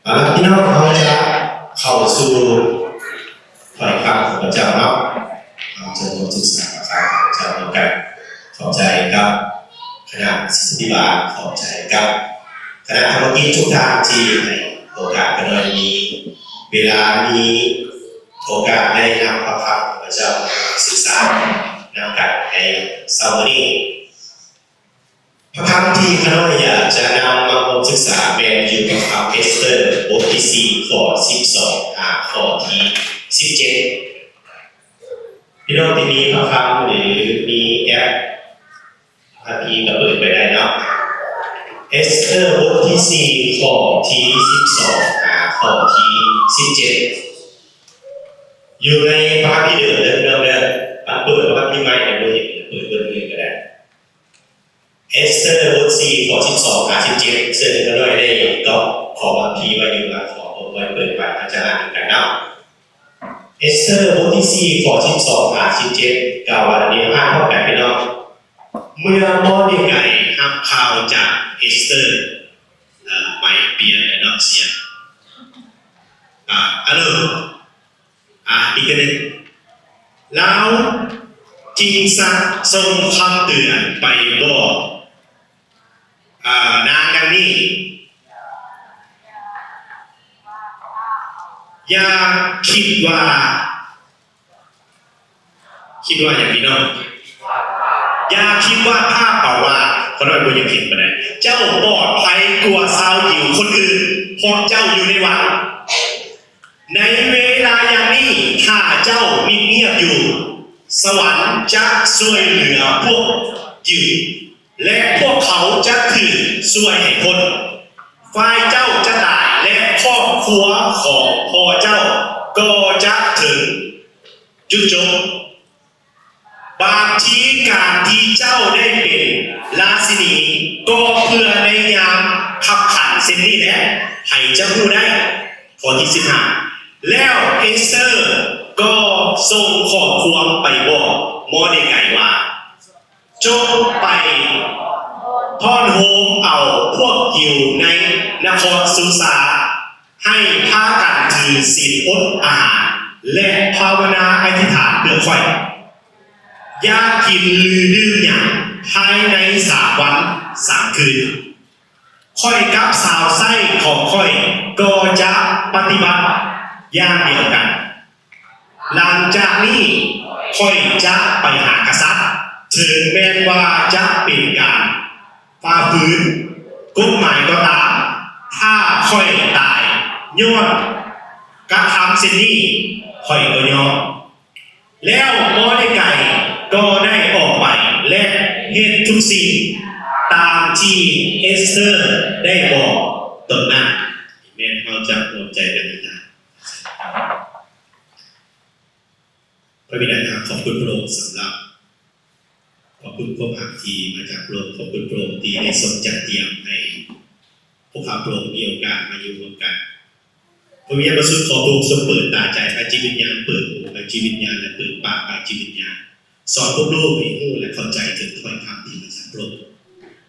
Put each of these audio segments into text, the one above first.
ເອົາລະ ພີ່ນ້ອງ ເຮົາຈະເຂົ້າສູ່ຖ້ອຍຄຳຂອງພະເຈົ້າເນາະ. ເຮົາຈະຮ່ວມສຶກສາຖ້ອຍຄຳຂອງພະເຈົ້ານຳກັນ. ຂອບໃຈກັບຄະນະສິດສະພິບານ, ຂອບໃຈກັບຄະນະທຳມະກິດທຸກທ່ານທີ່ໃຫ້ໂອກາດຂ້ານ້ອຍມີເວລາ, ມີໂອກາດໄດ້ນຳພະຄຳຂອງພະເຈົ້າມາສຶກສານຳກັນໃນເຊົ້າມື້ນີ້. ພະຄຳທີ່ຂ້ານ້ອຍຢາກຈະນຳມາຮ່ວມສຶກສາແມ່ນຢູ່ພະຄຳເອສເຕີ ບົດທີສີ່ ຂໍ້ສິບສອງ ຫາຂໍ້ທີສິບເຈັດ. ພີ່ນ້ອງທີ່ມີພະຄຳ ຫຼື ມີແອັບພະຄຳພີກະເປີດໄປໄດ້ເນາະ. ເອສເຕີ ບົດທີສີ່ ຂໍ້ທີສິບສອງ ຫາຂໍ້ທີສິບເຈັດ ຢູ່ໃນພະຄຳພີເດີມເດີ ພີ່ນ້ອງເດີ. ຄັນເປີດພະຄຳພີໃໝ່ ຍັງບໍ່ເຫັນ, ເປີດເບິ່ງເລີຍກະໄດ້. ເອສເຕີ ບົດສີ່ ຂໍ້ສິບສອງ ຫາ ສິບເຈັດ ເຊິ່ງຂ້ານ້ອຍໄດ້ກອບຂໍ້ພະຄຳພີໄວ້ຢູ່ ແລ້ວຂໍເອົາໄວ້ເປີດໄປ ເຮົາຈະອ່ານນຳກັນເນາະ. ເອສເຕີ ບົດທີສີ່ ຂໍ້ສິບສອງ ຫາ ສິບເຈັດ ກ່າວວ່າແນວນີ້, ເຮົາອ່ານພ້ອມກັນ ພີ່ນ້ອງ. ເມື່ອມໍເດໄກຮັບຂ່າວຈາກເອສເຕີ, ເອີ ໄມເປ່ຽນແລ້ວເນາະ ສຽງ. ອາ ອາໂລ. ອາ ອີກເທື່ອໜຶ່ງ. ລາວຈຶ່ງສັ່ງສົ່ງຄຳເຕືອນໄປບອກ ອາ ນາງດັ່ງນີ້, ຢ່າຄິດວ່າ, ຄິດວ່າຫຍັງ ພີ່ນ້ອງ? ຢ່າຄິດວ່າພາບປະຫວາດ, ຂ້ານ້ອຍບໍ່ຢາກເຫັນປານໃດ. ເຈົ້າປອດໄພກວ່າຊາວຢິວຄົນອື່ນ, ເພາະເຈົ້າຢູ່ໃນວັງ. ໃນເວລາຢ່າງນີ້ ຖ້າເຈົ້າມິດງຽບຢູ່, ສະຫວັນຈະຊ່ວຍເຫຼືອພວກຢິວ ແລະ ພວກເຂົາຈະຖືກຊ່ວຍໃຫ້ພົ້ນ. ຝ່າຍເຈົ້າຈະຕາຍ ແລະ ຄອບຄົວຂອງພໍ່ເຈົ້າກໍຈະເຖິງຈຸດຈົບ. ບາງທີການທີ່ເຈົ້າໄດ້ເປັນລາຊິນີ ກໍເພື່ອໃນຍາມຄັບຂັນເຊັ່ນນີ້ແຫຼະ, ໃຜຈະຮູ້ໄດ້. ຂໍ້ທີສິບຫ້າ ແລ້ວເອສເຕີກໍສົ່ງຂໍ້ຄວາມໄປບອກມໍເດໄກວ່າ, ຈົ່ງໄປທ້ອນໂຮມເອົາພວກຢິວໃນນະຄອນສຸສາ ໃຫ້ພາກັນຖືສິນອົດອາຫານ ແລະ ພາວະນາອະທິຖານເພື່ອຂ້ອຍ. ຢ່າກິນ ຫຼື ດື່ມຫຍັງພາຍໃນສາມວັນສາມຄືນ. ຂ້ອຍກັບຊາວໃຊ້ຂອງຂ້ອຍກໍຈະປະຕິບັດຢ່າງດຽວກັນ. ຫຼັງຈາກນີ້ຂ້ອຍຈະໄປຫາກະສັດ, ເຖິງແມ່ນວ່າຈະເປັນການ ຝ່າຝືນກົດໝາຍກໍຕາມ, ຖ້າຂ້ອຍຕາຍຍ້ອນກະທຳເຊັ່ນນີ້, ຂ້ອຍກໍຍອມ. ແລ້ວມໍເດໄກກໍໄດ້ອອກໄປ ແລະ ເຮັດທຸກສິ່ງຕາມທີ່ເອສເຕີໄດ້ບອກຕົນນັ້ນ. ແມ່ນເຮົາຈະຮ່ວມໃຈກັນອະທິຖານ. ພະບິດາເຈົ້າ, ຂອບຄຸນພະອົງສຳລັບ ຂອບຄຸນຄວາມຮັກທີ່ມາຈາກພະອົງ. ຂອບຄຸນພະອົງທີ່ໄດ້ຊົງຈັດຕຽມໃຫ້ພວກຂ້າພະອົງມີໂອກາດມາຢູ່ຮ່ວມກັນ. ພະວິນຍານບໍລິສຸດ, ຂໍພະອົງຊົງເປີດຕາໃຈພາຍຈິດວິນຍານ, ເປີດຫູພາຍຈິດວິນຍານ ແລະ ເປີດປາກພາຍຈິດວິນຍານ. ສອນພວກລູກໃຫ້ຮູ້ ແລະ ເຂົ້າໃຈເຖິງຖ້ອຍຄຳທີ່ມາຈາກພະອົງ.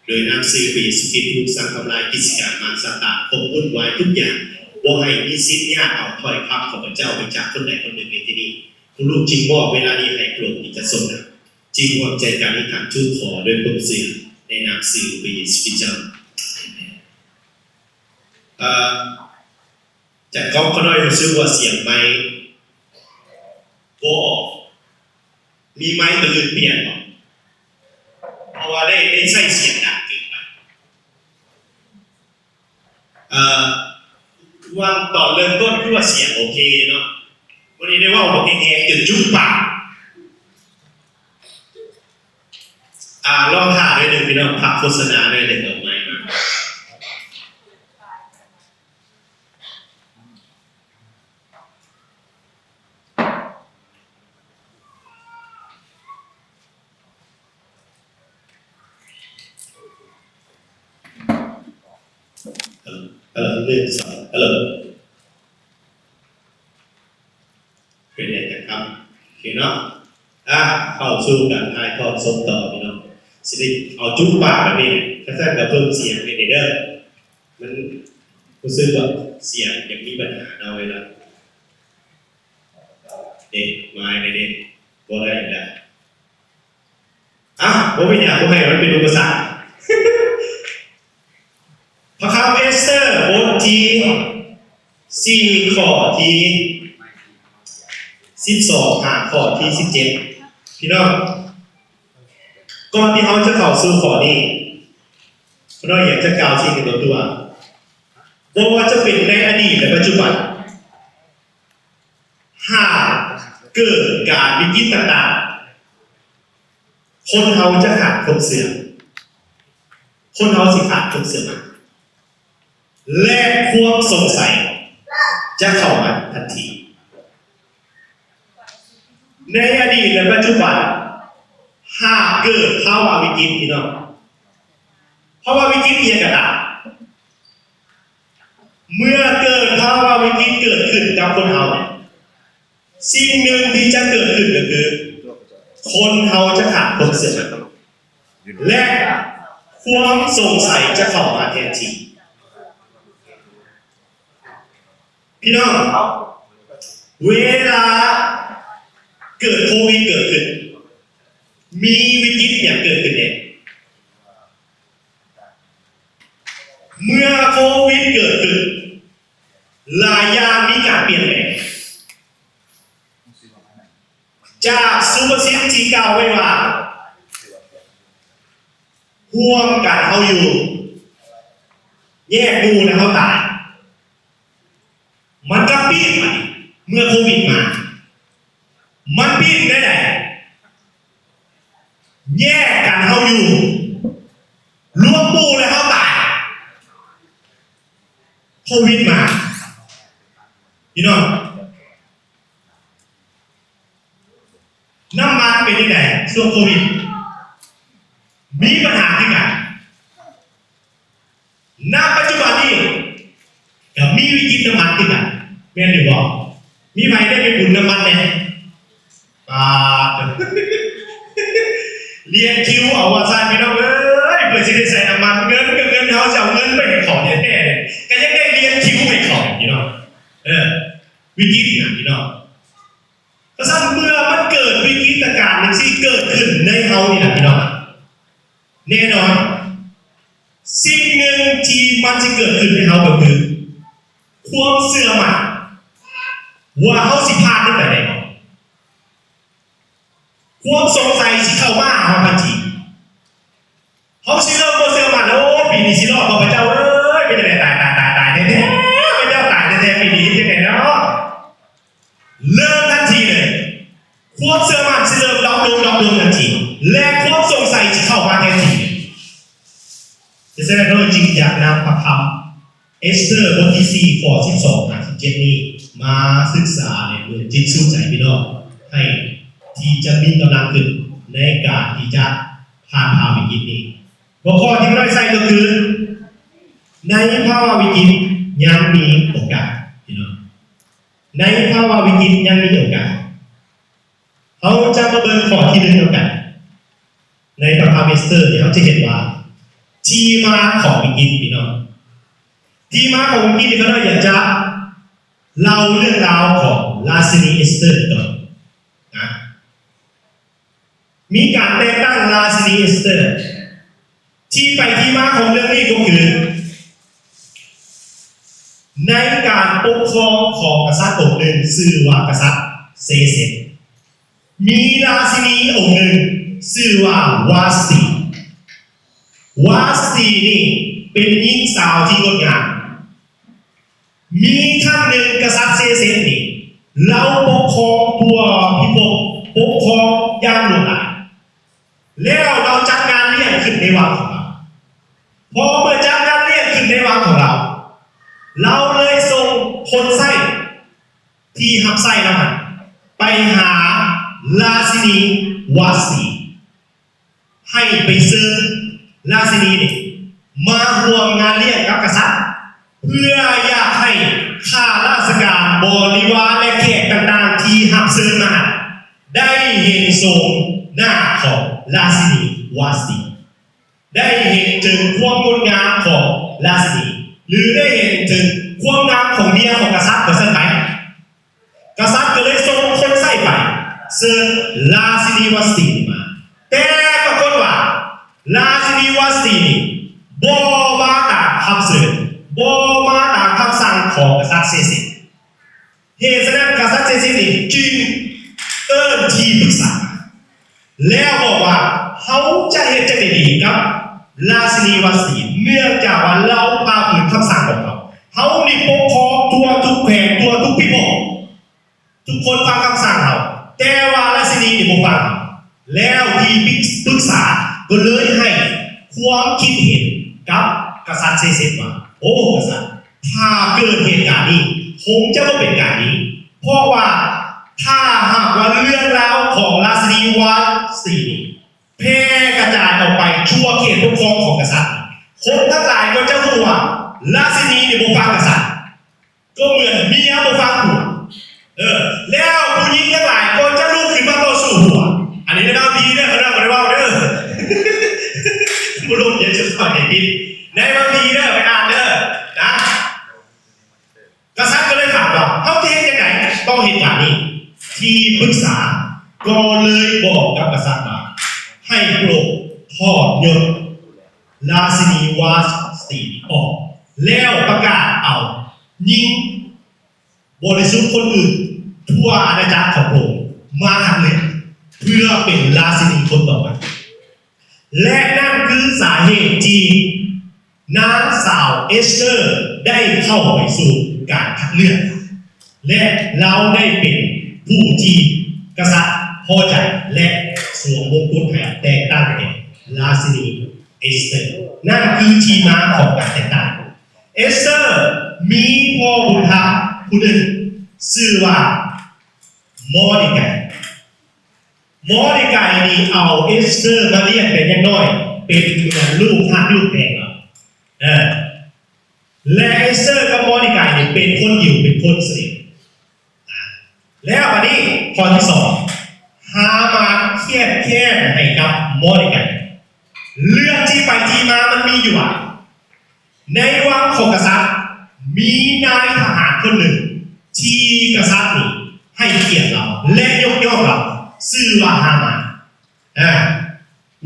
ໂດຍນາມຊື່ພະເຢຊູຄຣິດ, ລູກສັ່ງທຳລາຍກິດຈະການມານຊາຕານ, ຄວາມວຸ້ນວາຍທຸກຢ່າງ, ບໍ່ໃຫ້ມີສິດຍາດເອົາຖ້ອຍຄຳຂອງພະເຈົ້າໄປຈາກຄົນໃດຄົນໜຶ່ງໃນທີ່ນີ້. ພວກລູກຈຶ່ງມອບເວລານີ້ໃຫ້ພະອົງທີ່ຈະຊົງນຳ. ຈຶ່ງຮ່ວມໃຈກັນອະທິຖານທູດຂໍດ້ວຍຄວາມເຊື່ອໃນນາມຊື່ພະເຢຊູຄຣິດເຈົ້າ. ອາເມນ. ເອີ ຈາກກ້ອງຂ້ານ້ອຍຮູ້ສຶກວ່າສຽງໄມບໍ່ອອກ. ມີໄມຕົວອື່ນປ່ຽນບໍ່? ເພາະວ່າໄດ້ ໄດ້ໃຊ້ສຽງດັງເກີນໄປ. ເອີ ວ່າງຕອນເລີ່ມຕົ້ນຄືວ່າສຽງໂອເຄເນາະ, ວັນນີ້ໄດ້ເວົ້າບັກແຮງໆ ຈົນຈຸກປາກ. ອາ ລອງຖ້າໜ້ອຍໜຶ່ງ ພີ່ນ້ອງ, ພັກໂຄສະນາໜ້ອຍໜຶ່ງ ເອົາໄມມາ. ຮັລໂຫຼ ໜຶ່ງ ສອງ ຮັລໂຫຼ ເປັນໄງກັນຄັບ? ໂອເຄເນາະ. ອາ ເຂົ້າສູ່ການຖ່າຍທອດສົດຕໍ່ ພີ່ນ້ອງ. ຊິໄດ້ເອົາຈຸປາກແບບນີ້, ຄັນຊັ້ນກໍເພີ່ມສຽງໃຫ້ແດ່ເດີ. ມັນຮູ້ສຶກວ່າ ສຽງຍັງມີບັນຫາເນາະ ເວລາ ເດ້ ມາໃຫ້ແດ່ເດ້ ບໍ່ໄດ້ອີກແລ້ວ. ອ່ະ ບໍ່ເປັນຫຍັງ ບໍ່ໃຫ້ມັນເປັນອຸປະສັກ. ພະຄຳເອສເຕີ ບົດທີສີ່ ຂໍ້ທີສິບສອງ ຫາຂໍ້ທີສິບເຈັດ. ພີ່ນ້ອງ, ກ່ອນທີ່ເຮົາຈະເຂົ້າສູ່ຂໍ້ນີ້, ຂ້ານ້ອຍຢາກຈະກ່າວສິ່ງໜຶ່ງກໍຄືວ່າ ບໍ່ວ່າຈະເປັນໃນອະດີດ ແລະ ປັດຈຸບັນ, ຫາກເກີດການວິກິດຕ່າງໆ, ຄົນເຮົາຈະຂາດຄວາມເຊື່ອ, ຄົນເຮົາຊິຂາດຄວາມເຊື່ອໝັ້ນ ແລະ ຄວາມສົງໄສຈະເຂົ້າມາທັນທີ. ໃນອະດີດ ແລະ ປັດຈຸບັນ, ຫາກເກີດພາວະວິກິດ, ພີ່ນ້ອງ, ພາວະວິກິດອີ່ຫຍັງກໍຕາມ, ເມື່ອເກີດພາວະວິກິດເກີດຂຶ້ນກັບຄົນເຮົາ, ສິ່ງໜຶ່ງທີ່ຈະເກີດຂຶ້ນກໍຄື ຄົນເຮົາຈະຂາດຄວາມເຊື່ອໝັ້ນ ແລະ ຄວາມສົງໄສຈະເຂົ້າມາແທນທີ່. ພີ່ນ້ອງ, ເວລາເກີດໂຄວິດເກີດຂຶ້ນ, ມີວິກິດຫຍັງເກີດຂຶ້ນແດ່? ເມື່ອໂຄວິດເກີດຂຶ້ນ, ຫຼາຍຢ່າງມີການປ່ຽນແປງ. ຈາກສຸພາສິດທີ່ກ່າວໄວ້ວ່າ ຮ່ວມກັນເຮົາຢູ່, ແຍກໝູ່ແລ້ວເຮົາຕາຍ, ມັນກໍປ່ຽນໄປ. ເມື່ອໂຄວິດມາ, ມັນປ່ຽນໄດ້ໃດ? ແຍກກັນເຮົາຢູ່, ລວມໝູ່ແລ້ວເຮົາຕາຍ. ໂຄວິດມາ, ພີ່ນ້ອງ, ນ້ຳມັນເປັນຈັ່ງໃດຊ່ວງໂຄວິດ? ມີບັນຫາຄືກັນ. ນະປັດຈຸບັນນີ້ກໍມີວິກິດນ້ຳມັນຄືກັນ, ແມ່ນຢູ່ບໍ່? ມີໃຜໄດ້ໄປບຸນນ້ຳມັນແດ່? ປາດ ລຽນຄິວເອົາວ່າຊັ້ນ ພີ່ນ້ອງເອີຍ, ເພື່ອຊິໄດ້ໃສ່ນ້ຳມັນ. ເງິນກໍເງິນເຮົາ, ຊິເອົາເງິນໄປໃຫ້ເຂົາແທ້ໆ ກໍຍັງໄດ້ລຽນຄິວໃຫ້ເຂົາ ພີ່ນ້ອງ. ເອີ ວິກິດນະ ພີ່ນ້ອງ. ກະຊັ້ນ ເມື່ອມັນເກີດວິກິດການຈັ່ງຊີ້ເກີດຂຶ້ນໃນເຮົານີ້ລະ ພີ່ນ້ອງ, ແນ່ນອນ ສິ່ງໜຶ່ງທີ່ມັນຊິເກີດຂຶ້ນໃນເຮົາກໍຄື ຄວາມເຊື່ອໝັ້ນວ່າເຮົາຊິຜ່ານມັນໄປໄດ້ບໍ່? ຄວາມສົງໄສຊິເຂົ້າມາຫາເຮົາທັນທີ. ເຮົາຊິເລີ່ມບໍ່ເຊື່ອໝັ້ນແລ້ວ, ໂອ້ ປີນີ້ຊິລອດບໍ່ພະເຈົ້າເອີຍ, ເປັນຈັ່ງໃດ ຕາຍ ຕາຍ ຕາຍ ຕາຍແທ້ໆ ພະເຈົ້າ ຕາຍແທ້ໆ ປີນີ້ເຮັດຈັ່ງໃດເນາະ. ເລີ່ມທັນທີເລີຍ, ຄວາມເຊື່ອໝັ້ນຊິເລີ່ມດອບລົງ ດອບລົງທັນທີ ແລະ ຄວາມສົງໄສຊິເຂົ້າມາແທນທີ່. ເພາະສະນັ້ນ ຂ້ານ້ອຍຈຶ່ງຢາກນຳພະຄຳເອສເຕີ ບົດທີສີ່ ຂໍ້ສິບສອງຫາສິບເຈັດນີ້ ມາສຶກສາ ແລະ ເມືອຈິດສູ່ໃຈພີ່ນ້ອງ ໃຫ້ທີ່ຈະມີກຳລັງຂຶ້ນໃນການທີ່ຈະຜ່ານຜ່າວິກິດນີ້. ຫົວຂໍ້ທີ່ຂ້ານ້ອຍໃສ່ກໍຄື ໃນພາວະວິກິດຍັງມີໂອກາດ, ພີ່ນ້ອງ. ໃນພາວະວິກິດຍັງມີໂອກາດ. ເຮົາຈະມາເບິ່ງຂໍ້ທີໜຶ່ງນຳກັນ. ໃນພະຄຳເອສເຕີນີ້ ເຮົາຈະເຫັນວ່າທີ່ມາຂອງວິກິດ, ພີ່ນ້ອງ, ທີ່ມາຂອງວິກິດນີ້ ຂ້ານ້ອຍຢາກຈະເລົ່າເລື່ອງລາວຂອງລາຊິນີເອສເຕີກ່ອນນະ. ມີການແຕ່ງຕັ້ງລາຊິນີເອສເຕີ. ທີ່ໄປທີ່ມາຂອງເລື່ອງນີ້ກໍຄື ໃນການປົກຄອງຂອງກະສັດອົງໜຶ່ງຊື່ວ່າກະສັດເຊເຊັນ, ມີລາຊິນີອົງໜຶ່ງຊື່ວ່າວາສຕີ. ວາສຕີນີ້ເປັນຍິງສາວທີ່ງົດງາມ. ມີຄັ້ງໜຶ່ງກະສັດເຊເຊັນນີ້ ລາວປົກຄອງທົ່ວພິພົມ, ປົກຄອງຢ່າງຫຼວງຫຼາຍ. ແລ້ວລາວຈັດງານລ້ຽງຂຶ້ນໃນວັງຂອງລາວ. ພໍເມື່ອຈັດງານລ້ຽງຂຶ້ນໃນວັງຂອງລາວ, ລາວເລີຍສົ່ງຄົນໃຊ້ທີ່ຮັບໃຊ້ລາວຫັ້ນ ໄປຫາລາຊິນີວາສຕີ ໃຫ້ໄປເຊີນລາຊິນີນີ້ມາຮ່ວມງານລ້ຽງກັບກະສັດ, ເພື່ອຢາກໃຫ້ຂ້າລາຊະການ, ບໍລິວານ ແລະ ແຂກຕ່າງໆທີ່ຮັບເຊີນມານັ້ນ ໄດ້ເຫັນໂສມໜ້າຂອງລາຊິນີວາສຕີ, ໄດ້ເຫັນເຖິງຄວາມງົດງາມຂອງລາຊິນີ. ຫຼືໄດ້ເຫັນເຖິງຄວາມງາມຂອງເມຍຂອງກະສັດວ່າຊັ້ນໄປ. ກະສັດກໍເລີຍສົ່ງຄົນໃຊ້ໄປເຊີນລາຊິນີວັດສະຕີນີ້ມາ, ແຕ່ປາກົດວ່າລາຊິນີວັດສະຕີນີ້ບໍ່ມາຕາມຄຳເຊີນ, ບໍ່ມາຕາມຄຳສັ່ງຂອງກະສັດເຊເຊດ. ເຫດສະນັ້ນ ກະສັດເຊເຊດນີ້ຈຶ່ງເອີ້ນທີ່ປຶກສາ ແລ້ວບອກວ່າ ເຮົາຈະເຮັດຈັ່ງໃດດີກັບລາຊິນີວັດສະຕີ ເນື່ອງຈາກວ່າລາວຝ່າຝືນຄຳສັ່ງຂອງເຮົາ. ເຮົານີ້ປົກຄອງທົ່ວທຸກແຂວງ ທົ່ວທຸກພິພາກ, ທຸກຄົນຟັງຄຳສັ່ງເຮົາ, ແຕ່ວ່າລາຊິນີນີ້ບໍ່ຟັງ. ແລ້ວທີ່ປຶກສາກໍເລີຍໃຫ້ຄວາມຄິດເຫັນກັບກະສັດເຊເຊດວ່າ ໂອ້ ກະສັດ, ຖ້າເກີດເຫດການນີ້ ຄົງຈະບໍ່ເປັນການດີ, ເພາະວ່າຖ້າຫາກວ່າເລື່ອງລາວຂອງລາຊິນີວັດສະຕີນີ້ແຜ່ກະຈາຍອອກໄປທົ່ວເຂດປົກຄອງຂອງກະສັດ, ຄົນທັງຫຼາຍກໍຈະຮູ້ວ່າລາຊິນີນີ້ບໍ່ຟັງກະສັດ. ກໍເໝືອນເມຍບໍ່ຟັງຜົວ. ເອີ ແລ້ວຜູ້ຍິງທັງຫຼາຍກໍຈະລຸກຂຶ້ນມາຕໍ່ສູ້ຜົວ. ອັນນີ້ໃນບາງທີເດີ, ເຂົາເຈົ້າບໍ່ໄດ້ເວົ້າເດີ. ບໍ່ລົງເຂດສຸດທ້າຍໃຫ້ຜິດ. ໃນບາງທີເດີ, ໄປອ່ານເດີ ນະ. ກະສັດກໍເລີຍຖາມວ່າ ເຮົາຈະເຮັດຈັ່ງໃດຕໍ່ເຫດການນີ້? ທີ່ປຶກສາກໍເລີຍບອກກັບກະສັດວ່າ ໃຫ້ພະອົງຖອດຍົດລາຊິນີວາສະຕີອອກ ແລ້ວປະກາດເອົາຍິງບໍລິສຸດຄົນອື່ນທົ່ວອານາຈັກຂອງພະອົງມາຄັດເລືອກ ເພື່ອເປັນລາຊິນີຄົນຕໍ່ໄປ. ແລະ ນັ້ນຄືສາເຫດທີ່ນາງສາວເອສເຕີໄດ້ເຂົ້າໄປສູ່ການຄັດເລືອກ ແລະ ລາວໄດ້ເປັນຜູ້ທີ່ກະສັດພໍໃຈ ແລະ ສວມມົງກຸດໃຫ້ແຕ່ງຕັ້ງເປັນລາຊິນີເອສເຕີ. ນັ້ນຄືທີ່ມາຂອງການແຕ່ງຕັ້ງ. ເອສເຕີມີພໍ່ບຸນທຳຜູ້ໜຶ່ງຊື່ວ່າມໍດີກາຍ. ມໍດີກາຍນີ້ເອົາເອສເຕີມາລ້ຽງແຕ່ຍັງນ້ອຍ ເປັນເໝືອນລູກຮັກລູກແພງລາວ. ເອີ ແລະ ເອສເຕີກັບມໍດີກາຍນີ້ເປັນຄົນຢິວ ເປັນຄົນສະເໜ່ຫາ. ແລ້ວບາດນີ້ຂໍ້ທີສອງ ຮາມານຄຽດແຄ້ນໃຫ້ກັບມໍດີກາຍ. ເລື່ອງທີ່ໄປທີ່ມາມັນມີຢູ່ວ່າ ໃນວັງຂອງກະສັດ ມີນາຍທະຫານຄົນໜຶ່ງທີ່ກະສັດນີ້ໃຫ້ກຽດລາວ ແລະ ຍົກຍ້ອງລາວ ຊື່ວ່າຮາມານ. ອາ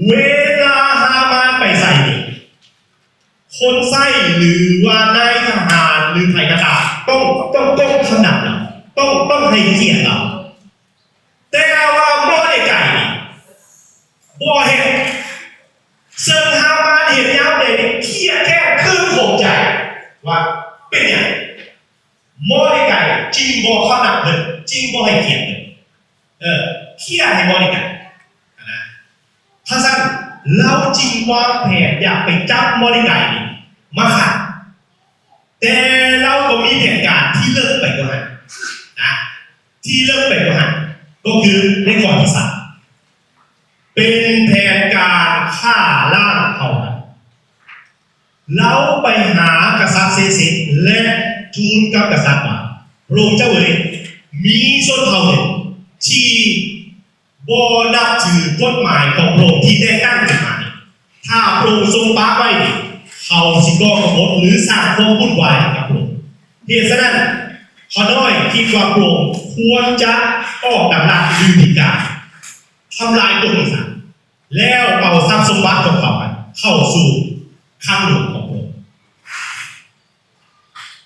ເວລາຮາມານໄປໃສນີ້ ຄົນໃຊ້ ຫຼືວ່ານາຍທະຫານ ຫຼືໃຜກໍຕາມ ຕ້ອງ ຕ້ອງ ຕ້ອງຂະໜັບລາວ ຕ້ອງ ຕ້ອງໃຫ້ກຽດລາວ. ແຕ່ວ່າມໍດີກາຍນີ້ບໍ່ເຮັດ. ເຊິ່ງຮາມານເຫັນຍາມໃດນີ້ ຄຽດແຄ້ນເຄືອງຂົງໃຈວ່າເປັນຫຍັງມໍດີກາຍຈຶ່ງບໍ່ເຄົານັບເພິ່ນ ຈຶ່ງບໍ່ໃຫ້ກຽດເພິ່ນ. ເອີ ຄຽດໃຫ້ມໍດີກາຍຫັ້ນນະ. ຖ້າຊັ້ນ ລາວຈຶ່ງວາງແຜນຢາກໄປຈັບມໍດີກາຍນີ້ມາຂ້າ. ແຕ່ລາວກໍມີແຜນການທີ່ເລິກໄປກວ່ານັ້ນນະ, ທີ່ເລິກໄປກວ່ານັ້ນ ກໍຄືໃນຂໍ້ທີສາມ ເປັນແຜນການຂ້າລ້າງເຜົ່າພັນ. ລາວໄປຫາກະສັດເຊເຊດ ແລະ ທູນກັບກະສັດວ່າ, ພະອົງເຈົ້າເອີຍ, ມີຊົນເຜົ່າໜຶ່ງທີ່ ບໍ່ນັບຖືກົດໝາຍຂອງພະອົງທີ່ແຕ່ງຕັ້ງຂຶ້ນມານີ້, ຖ້າພະອົງຊົງປະໄວ້ນີ້, ເຂົາຊິກໍ່ຂະບົດ ຫຼື ສ້າງຄວາມວຸ້ນວາຍໃຫ້ກັບພະອົງ. ເຫດສະນັ້ນ, ຂ້ານ້ອຍຄິດວ່າພະອົງຄວນຈະອອກດຳລັດ ຫຼື ດີກາ ທຳລາຍກົມນີ້ຊະ, ແລ້ວເອົາຊັບສົມບັດຂອງເຂົານັ້ນເຂົ້າສູ່ຄັງຫຼວງຂອງພະອົງ.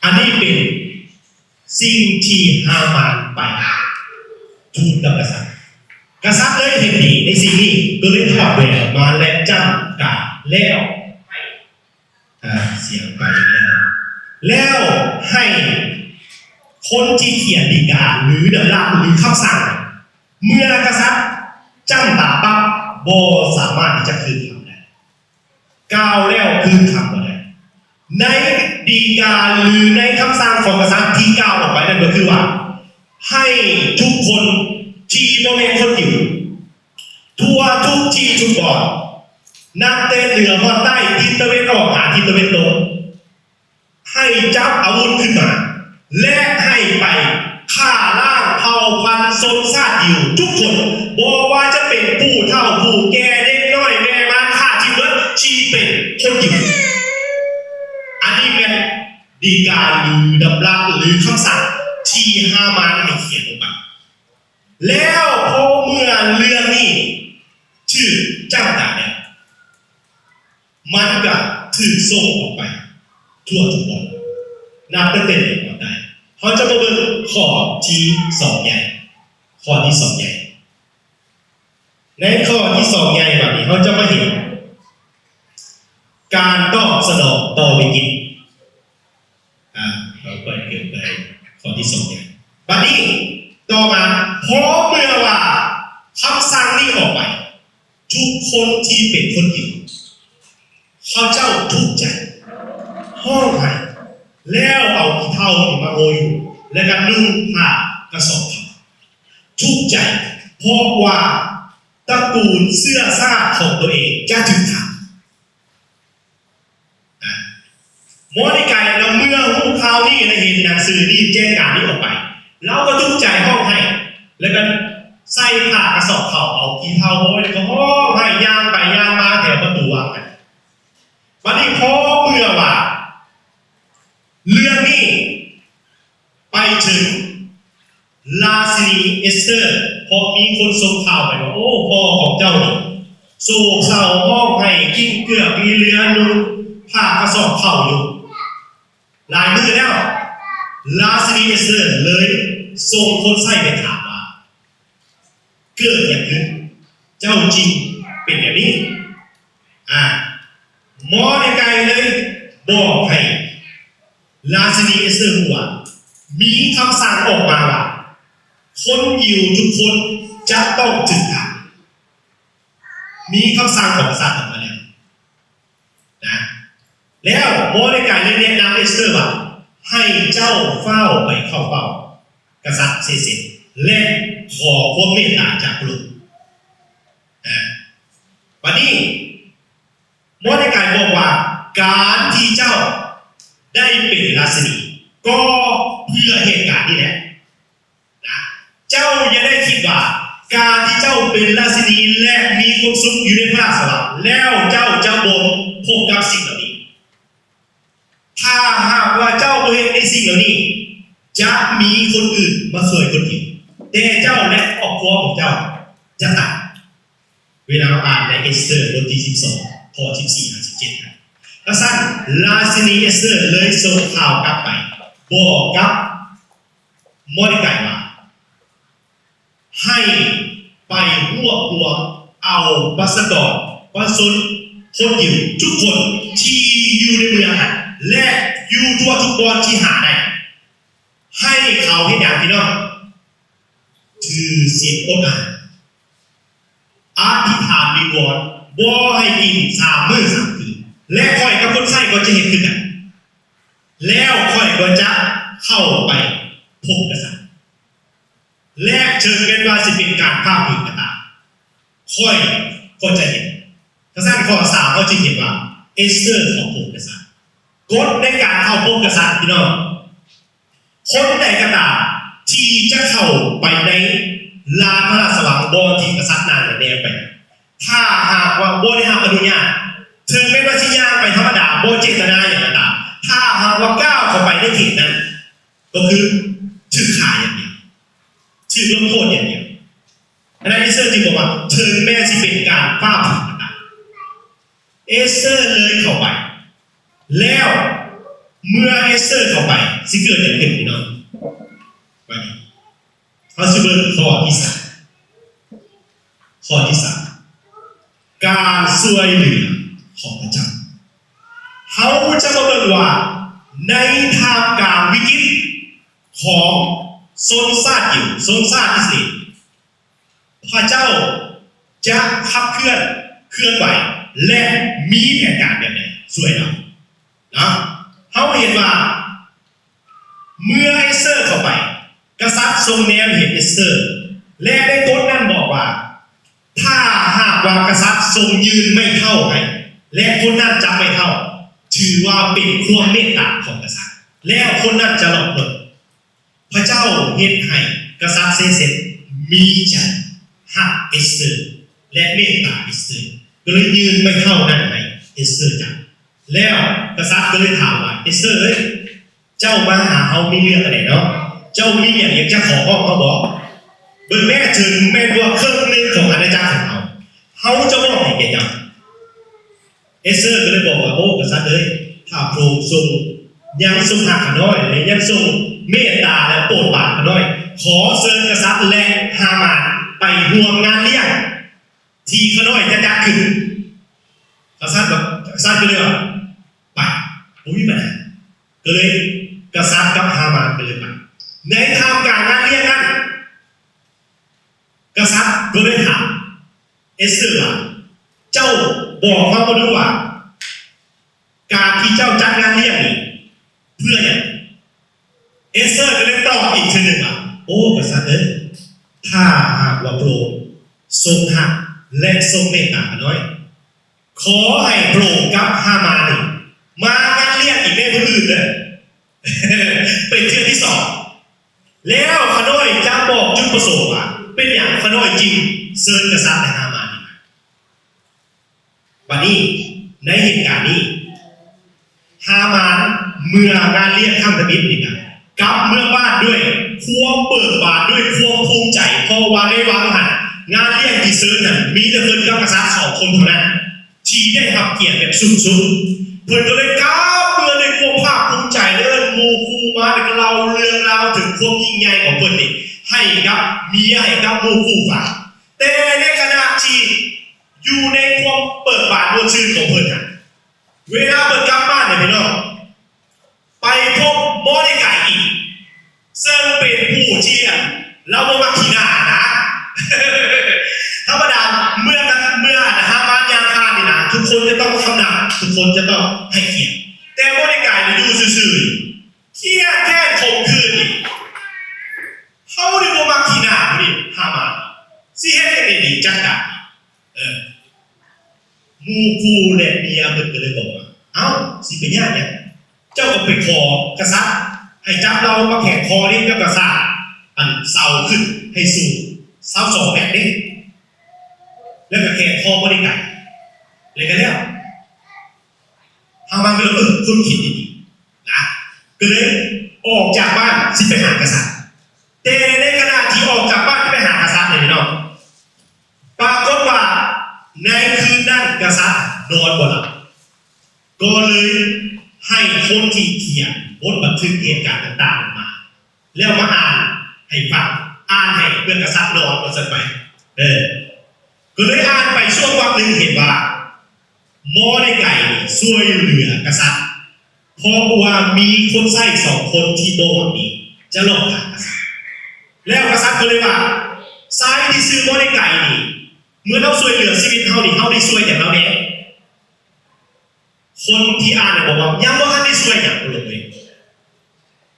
ອັນນີ້ເປັນສິ່ງທີ່ຮາມານໄປທູນກັບກະສັດ. ກະສັດເລີຍເຫັນດີໃນສິ່ງນີ້, ກໍເລີຍຖອດແຫວນອອກມາ ແລະ ຈ້ຳກາ ແລ້ວໃຫ້ ອາ ສຽງໄປແລ້ວ ແລ້ວໃຫ້ຄົນທີ່ຂຽນດີກາ ຫຼື ດຳລັດ ຫຼື ຄຳສັ່ງ, ເມື່ອກະສັດຈ້ຳຕາປັບ ບໍ່ສາມາດທີ່ຈະຄືນຄຳໄດ້. ກ່າວແລ້ວຄືນຄຳບໍ່ໄດ້. ໃນດີກາ ຫຼື ໃນຄຳສັ່ງຂອງກະສັດທີ່ກ່າວອອກໄປນັ້ນກໍຄືວ່າ ໃຫ້ທຸກຄົນທີ່ບໍ່ແມ່ນຄົນຢິວ ທົ່ວທຸກທີ່ທຸກບ່ອນ, ນັບແຕ່ເໜືອຮອດໃຕ້, ທິດຕາເວັນອອກຫາທິດຕາເວັນຕົກ, ໃຫ້ຈັບອາວຸດຂຶ້ນມາ ແລະ ໃຫ້ໄປຂ້າລ້າງເຜົ່າພັນຊົນຊາດຢິວທຸກຄົນ, ບໍ່ວ່າຈະເປັນຜູ້ເຖົ້າຜູ້ແກ່, ເດັກນ້ອຍ, ແມ່ມານ, ຂ້າທີ່ເບິດທີ່ເປັນຄົນຢິວ. ອັນນີ້ແມ່ນ ດີກາ ຫຼື ດຳລັດ ຫຼື ຄຳສັ່ງທີ່ຮາມານໃຫ້ຂຽນລົງໄປ. ແລ້ວພໍເມື່ອເລື່ອງນີ້ຖືກຈ້ຳຕາແລ້ວ ມັນກໍຖືກສົ່ງອອກໄປທົ່ວທຸກບ່ອນ ນັບຕັ້ງແຕ່ເໜືອຮອດໃຕ້. ເຮົາຈະມາເບິ່ງຂໍ້ທີສອງໃຫຍ່ ຂໍ້ທີສອງໃຫຍ່. ໃນຂໍ້ທີສອງໃຫຍ່ບາດນີ້ ເຮົາຈະມາເຫັນການຕອບສະໜອງຕໍ່ວິກິດ. ອາ ເຮົາຄ່ອຍເກີນໄປຂໍ້ທີສອງໃຫຍ່. ບາດນີ້ຕໍ່ມາ ພໍເມື່ອວ່າຄຳສັ່ງນີ້ອອກໄປ ທຸກຄົນທີ່ເປັນຄົນຢິວ ເຂົາເຈົ້າທຸກໃຈ ຮ້ອງໄຫ້ ແລ້ວເອົາຂີ້ເຖົ້າມາໂຮຍຫົວ ແລ້ວກໍນຸ່ງຜ້າກະສອບເຂົາ. ທຸກໃຈ ເພາະວ່າຕະກູນເຊື້ອຊາດຂອງຕົວເອງຈະຖືກຂ້າ. ອາ ໂມເດກາຍນຳເມື່ອຮູ້ຂ່າວນີ້ ແລະ ເຫັນໜັງສືນີ້ແຈ້ງການນີ້ອອກໄປ ລາວກໍທຸກໃຈຮ້ອງໄຫ້ ແລ້ວກໍໃສ່ຜ້າກະສອບເຂົາ ເອົາຂີ້ເຖົ້າໂຮຍ ແລ້ວກໍຮ້ອງໄຫ້ ຍ່າງໄປຍ່າງມາແຖວປະຕູວັງ. ບັດນີ້ພໍເມື່ອວ່າເລື່ອງນີ້ໄປເຖິງ ລາຊິນີເອສເຕີ ເພາະມີຄົນສົ່ງຂ່າວໄປວ່າ ໂອ້ ພໍ່ຂອງເຈົ້ານີ້ໂສກເສົ້າຮ້ອງໄຫ້ກິ້ງເກືອກກີ່ເຫຼືອ ນຸ່ງຜ້າກະສອບເຂົ້າຢູ່ ຫຼາຍມື້ແລ້ວ. ລາຊິນີເອສເຕີເລີຍສົ່ງຄົນໃຊ້ໄປຖາມວ່າ ເກີດຫຍັງຂຶ້ນ ເຈົ້າຈຶ່ງເປັນແບບນີ້? ອາ ມໍເດກາຍເລີຍບອກໃຫ້ລາຊິນີເອສເຕີຮູ້ວ່າ ມີຄຳສັ່ງອອກມາວ່າ ຄົນຢິວທຸກຄົນຈະຕ້ອງຖືກຂ້າ. ມີຄຳສັ່ງຂອງກະສັດອອກມາແລ້ວນະ. ແລ້ວມໍເດກາຍເລີຍແນະນຳເອສເຕີວ່າ ໃຫ້ເຈົ້າຟ້າວໄປເຂົ້າເຝົ້າກະສັດເຊເຊັນ ແລະ ຂໍຄວາມເມດຕາຈາກພະອົງ. ອາ ບັດນີ້ ມໍເດກາຍບອກວ່າ ການທີ່ເຈົ້າໄດ້ເປັນລາຊິນີ ກໍເພື່ອເຫດການນີ້ແຫຼະນະ. ເຈົ້າຢ່າໄດ້ຄິດວ່າ ການທີ່ເຈົ້າເປັນລາຊິນີ ແລະ ມີຄວາມສຸກຢູ່ໃນພະລາຊະວັງ ແລ້ວເຈົ້າຈະບໍ່ພົບກັບສິ່ງເຫຼົ່ານີ້. ຖ້າຫາກວ່າເຈົ້າບໍ່ເຮັດໃນສິ່ງເຫຼົ່ານີ້ ຈະມີຄົນອື່ນມາຊ່ວຍຄົນດຽວ, ແຕ່ເຈົ້າ ແລະ ຄອບຄົວຂອງເຈົ້າຈະຕາຍ. ເວລາເຮົາອ່ານໃນເອສເຕີບົດທີສິບສອງ ຂໍ້ສິບສີ່ຫາສິບເຈັດນະ. ກະຊັ້ນ ລາຊິນີເອສເຕີເລີຍສົ່ງຂ່າວກັບໄປບອກກັບມໍເດກາຍວ່າ ໃຫ້ໄປຮວບຮວມເອົາປະຊາກອນ ປະຊາຊົນຄົນຢິວທຸກຄົນທີ່ຢູ່ໃນເມືອງນັ້ນ ແລະ ຢູ່ທົ່ວທຸກບ່ອນທີ່ຫາໄດ້. ໃຫ້ເຂົາເຮັດຫຍັງພີ່ນ້ອງ? ຖືສິນອົດອາຫານ, ອະທິຖານວິງວອນບໍ່ໃຫ້ກິນສາມມື້ສາມຄືນ, ແລະ ຂ້ອຍກັບຄົນໃຊ້ກໍຈະເຮັດຄືກັນ, ແລ້ວຂ້ອຍກໍຈະເຂົ້າໄປພົບກະສັດ, ແລະ ເຖິງແມ່ນວ່າຊິເປັນການຝ່າຝືນກໍຕາມ, ຂ້ອຍກໍຈະເຮັດ. ກະຊັ້ນຂໍ້ສາມ ເຮົາຈຶ່ງເຫັນວ່າເອສເຕີເຂົ້າພົບກະສັດ. ກົດໃນການເຂົ້າພົບກະສັດ ພີ່ນ້ອງ, ຄົນໃດກໍຕາມທີ່ຈະເຂົ້າໄປໃນລານພະລາຊະວັງ ບ່ອນທີ່ກະສັດນັ່ງແນມໄປ, ຖ້າຫາກວ່າບໍ່ໄດ້ຮັບອະນຸຍາດ, ເຖິງແມ່ນວ່າຊິຍ່າງໄປທຳມະດາ ບໍ່ເຈດຕະນາຫຍັງກໍຕາມ, ຖ້າຫາກວ່າກ້າວເຂົ້າໄປໃນເຂດນັ້ນ ກໍຄືຖືກຂ້າຢ່າງດຽວ, ຖືກລົງໂທດຢ່າງດຽວ. ອັນນັ້ນເອສເຕີຈຶ່ງບອກວ່າ ເຖິງແມ່ນຊິເປັນການຝ່າຝືນກໍຕາມ. ເອສເຕີເລີຍເຂົ້າໄປ, ແລ້ວເມື່ອເອສເຕີເຂົ້າໄປ ຊິເກີດຫຍັງຂຶ້ນ ພີ່ນ້ອງ? ບັດນີ້ ເຮົາຊິເບິ່ງຂໍ້ທີສາມ, ຂໍ້ທີສາມ ການຊ່ວຍເຫຼືອຂອງພະເຈົ້າ. ເຮົາຈະມາເບິ່ງວ່າ ໃນທ່າມກາງວິກິດຂອງຊົນຊາດຢິວ, ຊົນຊາດອິດສະຣາເອນ, ພະເຈົ້າຈະຂັບເຄື່ອນ, ເຄື່ອນໄຫວ ແລະ ມີແຜນການແບບໃດຊ່ວຍເຮົານະ? ເຮົາເຫັນວ່າ ເມື່ອເອສເຕີເຂົ້າໄປ, ກະສັດຊົງແນມເຫັນເອສເຕີ ແລະ ໃນກົດນັ້ນບອກວ່າ ຖ້າຫາກວ່າກະສັດຊົງຍື່ນໄມ້ເທົ້າໃຫ້ ແລະ ຄົນນັ້ນຈັບໄມ້ເທົ້າ, ຖືວ່າເປັນຄວາມເມດຕາຂອງກະສັດ, ແລ້ວຄົນນັ້ນຈະລອດພົ້ນ. ພະເຈົ້າເຮັດໃຫ້ກະສັດເຊເຊັນມີໃຈຮັກເອສເຕີ ແລະ ເມດຕາເອສເຕີ, ກໍເລີຍຍື່ນໄມ້ເທົ້ານັ້ນໃຫ້ເອສເຕີຈັບ. ແລ້ວກະສັດກໍເລີຍຖາມວ່າ ເອສເຕີເອີຍ, ເຈົ້າມາຫາເຮົາມີເລື່ອງອັນໃດເນາະ? ເຈົ້າມີຫຍັງຢາກຈະຂໍຮ້ອງເຮົາບໍ? ເບິ່ງແມ້ ເຖິງແມ່ນວ່າເຄິ່ງໜຶ່ງຂອງອານາຈັກຂອງເຮົາ ເຮົາຈະມອບໃຫ້ແກ່ເຈົ້າ. ເອສເຕີກໍເລີຍບອກວ່າ ໂອ້ ກະສັດເອີຍ, ຖ້າພະອົງຊົງ ຍັງຊົງຮັກຂ້ານ້ອຍ ແລະ ຍັງຊົງເມດຕາ ແລະ ໂປດປານຂ້ານ້ອຍ, ຂໍເຊີນກະສັດ ແລະ ຮາມານໄປຮ່ວມງານລ້ຽງທີ່ຂ້ານ້ອຍຈະຈັດຂຶ້ນ. ກະສັດວ່າ ກະສັດກໍເລີຍວ່າ ໄປ ບໍ່ມີບັນຫາ. ກໍເລີຍ ກະສັດກັບຮາມານກໍເລີຍໄປ. ໃນທ່າມກາງງານລ້ຽງນັ້ນ ກະສັດກໍເລີຍຖາມເອສເຕີວ່າ ເຈົ້າບອກເຮົາມາດູວ່າ ການທີ່ເຈົ້າຈັດງານລ້ຽງນີ້ເພື່ອຫຍັງ? ເອສເຕີກໍເລີຍຕອບອີກເທື່ອໜຶ່ງວ່າ ໂອ້ ກະສັດເອີຍ, ຖ້າຫາກວ່າພະອົງຊົງຮັກ ແລະ ຊົງເມດຕາຂ້ານ້ອຍ, ຂໍໃຫ້ພະອົງກັບຮາມານນີ້ມາງານລ້ຽງອີກໃນມື້ອື່ນເດີ ເປັນເທື່ອທີສອງ. ແລ້ວຂ້ານ້ອຍຈະບອກຈຸດປະສົງວ່າ ເປັນຫຍັງຂ້ານ້ອຍຈຶ່ງເຊີນກະສັດ ແລະ ຮາມານນີ້ມາ. ບັດນີ້ ໃນເຫດການນີ້ ຮາມານເມືອງານລ້ຽງຄັ້ງທຳອິດນີ້ນະ ກັບເມືອບ້ານດ້ວຍຄວາມເບີກບານ ດ້ວຍຄວາມພູມໃຈ ເພາະວ່າໃນວັງຫັ້ນ ງານລ້ຽງທີ່ເຊີນນັ້ນ ມີແຕ່ເພິ່ນກັບກະສັດສອງຄົນເທົ່ານັ້ນ ທີ່ໄດ້ຮັບກຽດແບບສູງສຸດ. ເພິ່ນກໍເລີຍກັບເມືອດ້ວຍຄວາມພາກພູມໃຈ ແລະ ເອີ້ນໝູ່ຄູ່ມາ ແລ້ວກໍເລົ່າເລື່ອງລາວເຖິງຄວາມຍິ່ງໃຫຍ່ຂອງເພິ່ນນີ້ ໃຫ້ກັບເມຍ ໃຫ້ກັບໝູ່ຄູ່ຟັງ. ແຕ່ໃນຂະນະທີ່ຢູ່ໃນຄວາມເບີກບານມ່ວນຊື່ນຂອງເພິ່ນຫັ້ນ ເວລາເພິ່ນກັບບ້ານນີ້ ພີ່ນ້ອງ ໄປພົບມໍເດກາຍອີກ ເຊິ່ງເປັນຜູ້ທີ່ ອັນ ລາວບໍ່ມັກຂີ້ໜ້ານະ. ທຳມະດາເມື່ອ ເມື່ອຮາມານຍ່າງຜ່ານນີ້ນະ ທຸກຄົນຈະຕ້ອງຄຳນັບ ທຸກຄົນຈະຕ້ອງໃຫ້ກຽດ. ແຕ່ມໍເດກາຍນີ້ຢູ່ຊື່ໆ ຄຽດແຄ້ນຂົມຂື່ນອີກ. ເຮົານີ້ບໍ່ມັກຂີ້ໜ້າຜູ້ນີ້ ຮາມານ ຊິເຮັດຈັ່ງໃດດີ ຈັດການ. ເອີ ໝູ່ຄູ່ ແລະ ເມຍເພິ່ນກໍເລີຍບອກວ່າ ເອົ້າ ຊິໄປຍາກຫຍັງ? ເຈົ້າກໍໄປຂໍກະສັດໃຫ້ຈັບລາວມາແຂວນຄໍນີ້ ເຈົ້າກໍສ້າງ ອັນ ເສົາຂຶ້ນໃຫ້ສູງຊາວສອງແມັດເດ້ ແລ້ວກໍແຂວນຄໍບໍ່ໄດ້ໄກ ແລ້ວກໍແລ້ວ. ຮາມານກໍເລີຍ ເອີ ຄົ້ນຄິດດີໆ ນະ ກໍເລີຍອອກຈາກບ້ານຊິໄປຫາກະສັດ. ແຕ່ໃນຂະນະທີ່ອອກຈາກບ້ານໄປຫາກະສັດນີ້ເນາະ ປາກົດວ່າໃນຄືນນັ້ນກະສັດນອນບໍ່ຫຼັບ ກໍເລີຍໃຫ້ຄົນທີ່ຂຽນບົດບັນທຶກເຫດການຕ່າງໆມາ ແລ້ວມາອ່ານໃຫ້ຟັງ ອ່ານໃຫ້ເພື່ອກະສັດນອນວ່າຊັ້ນໄປ. ເອີ ກໍເລີຍອ່ານໄປຊ່ວງວັກໜຶ່ງ ເຫັນວ່າມໍເດກາຍນີ້ຊ່ວຍເຫຼືອກະສັດ ເພາະວ່າມີຄົນໃຊ້ສອງຄົນທີ່ບໍ່ຫວັງດີຈະຫຼອກຫາກະສັດ. ແລ້ວກະສັດກໍເລີຍວ່າ ຊາຍທີ່ຊື່ມໍເດກາຍນີ້ ເມື່ອລາວຊ່ວຍເຫຼືອຊີວິດເຮົານີ້ ເຮົາໄດ້ຊ່ວຍຫຍັງລາວແດ່? ຄົນທີ່ອ່ານນະບອກວ່າ ຍັງບໍ່ທັນໄດ້ຊ່ວຍຫຍັງເລີຍ.